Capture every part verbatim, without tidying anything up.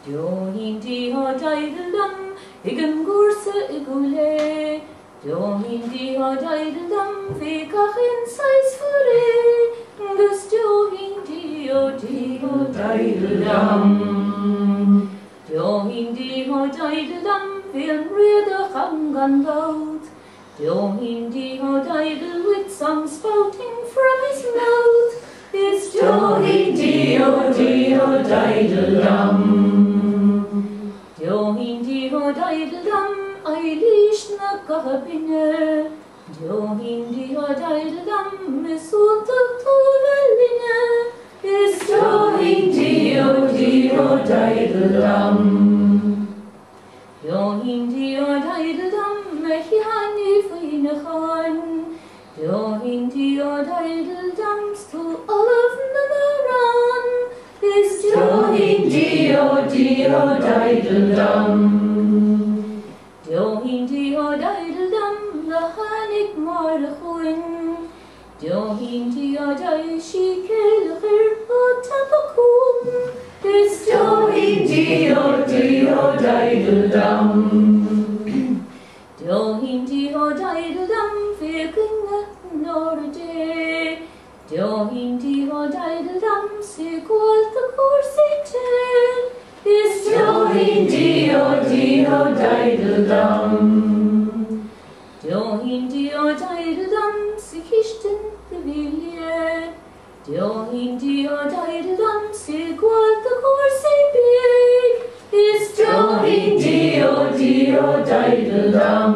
Tio hindi ho dai dum, ikan gursa igule. Tio hindi ho dai dum, vikahin sais fure. Gus tio hindi ho di ho dai dum. Tio hindi ho dai dum, vil ria da khang gan laut. Tio hindi ho dai dum with songs spouting from his mouth. Is tio hindi ho di ho dai dum. Tio hindi ho dai dum, ai lish na kahabine. Tio hindi ho dai dum, me sun tuk tu veline. Is tio hindi ho di ho dai dum. Tio hindi ho dai dum, me hiani fuina khan. Tio hindi ho dai dum, stu alaf na naran. Is tio hindi ho di ho dai dum. Tio hindi ho dai dum, la hanik mar khun. Tio hindi ho dai shi kel khir ho tapakun. Is tio hindi ho di ho dai dum. Tio hindi ho dai dum, fekin nor de. Tio hindi ho dai dum, si kual ta kur si te. Is tio hindi ho di ho dai dum. Tio hindi ho dai dum, si kishtin te vilie. Tio hindi ho dai dum, si kual ta kur si big. Is tio hindi ho di ho dai dum.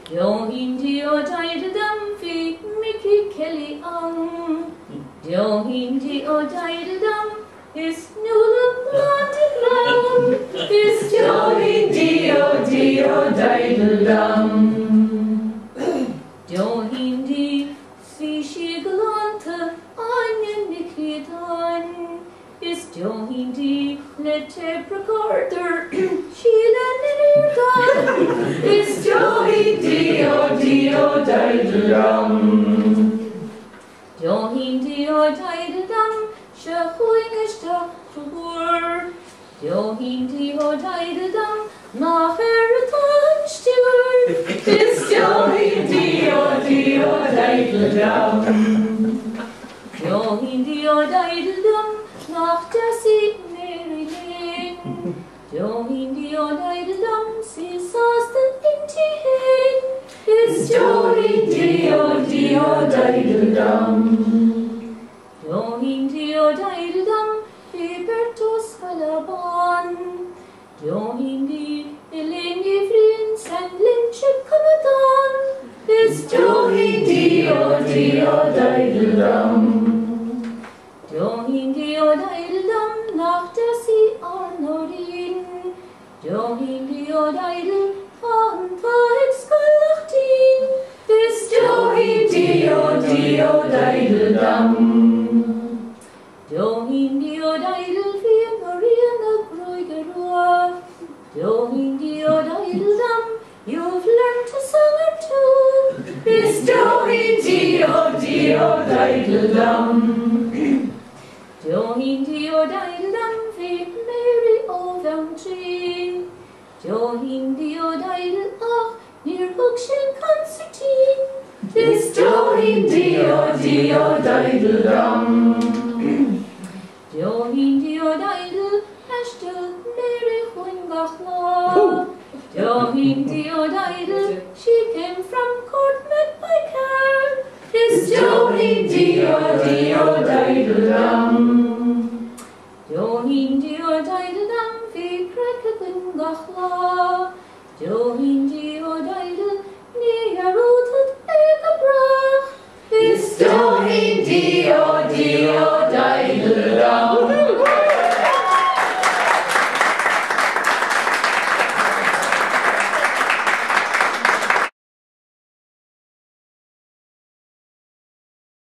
Tio hindi ho dai dum, fi miki keli ang. Tio hindi ho dai dum, is nula planti lang. Is tio hindi ho di ho dai dum. Tio hindi, fi shi galanta, anya nikhidan. Is tio hindi, le tape recorder, shila nirdan. Is tio hindi ho di ho dai dum. Tio hindi ho dai dum, sha hui nishta khur. Tio hindi ho dai dum, na kher tan shtur. Is tio hindi ho di ho dai dum. Tio hindi ho dai dum, na tasi Marilyn. Tio hindi ho dai dum, si sasta intihin. Is tio hindi ho di ho dai dum. Tio hindi ho dai dum, fi pertos kalaban. Tio hindi, ilingi frin san lin chip kamatan. Is tio hindi ho di ho dai dum. Tio hindi ho dai dum, naktasi arnorin. Tio hindi ho dai dum, han ta ekskalaktin. Is tio hindi ho di ho dai dum. Tio hindi ho dai dum, fi Maria na kroi garua. Tio hindi ho dai dum, you've learned to sing it too. Is tio hindi ho di ho dai dum. Tio hindi ho dai dum, fi Mary Ovangji. Tio hindi ho dai dum, ah, niruk shin kan sitin. Is tio hindi ho di ho dai dum. Tio hindi ho dai dum, Ashton Mary Hun Gahla. Tio hindi ho dai dum, she came from court met by care. Is tio hindi ho di ho dai dum. Tio hindi ho dai dum, fi krekakun gahla. Tio hindi ho dai dum, ni yarutut ekabra. Is tio hindi ho